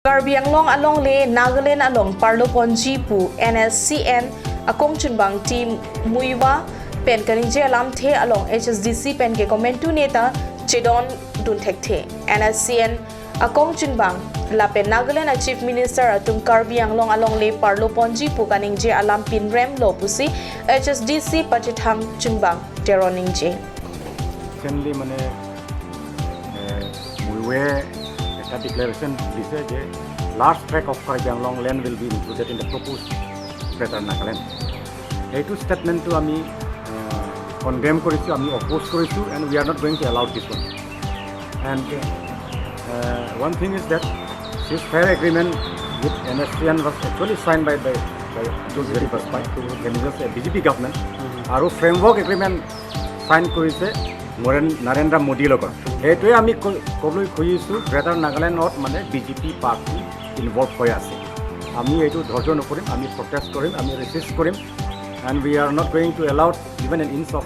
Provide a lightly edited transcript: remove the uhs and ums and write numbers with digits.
Karbi Anglong along le Nagaland along Parlo Ponji pu NSCN akong chunbang team Muiwa pen kaning je alam the along HSDC pen ke comentu neta Chedon Dunthek the NSCN akong chunbang la pen Nagaland a Chief Minister atum Karbi Anglong along le Parlo Ponji pu kaning je alam pinrem lo pusi HSDC pachithang chunbang teroning je. Recently মানে মুইৱে এটা declaration দিছে যে large tract of Karbi Anglong land will be included in the proposed Greater Nagaland. সেইটো ষ্টেটমেণ্টটো আমি condemn কৰিছোঁ, আমি opposed কৰিছোঁ and we are not going to allow this one. And one thing is that ceasefire agreement with NSCN was actually signed by Atal Bihari Vajpayee, BJP government. আৰু framework agreement sign কৰিছে নৰেন্দ্ৰ মোদীৰ লগত। সেইটোৱে আমি ক'বলৈ খুজিছোঁ, greater নাগালেণ্ডত মানে বিজেপি পাৰ্টি ইনভলভ হৈ আছে। আমি এইটো ধৈৰ্য নকৰিম, আমি প্ৰটেষ্ট কৰিম, আমি ৰেচিষ্ট কৰিম and we are not going to allow even an inch of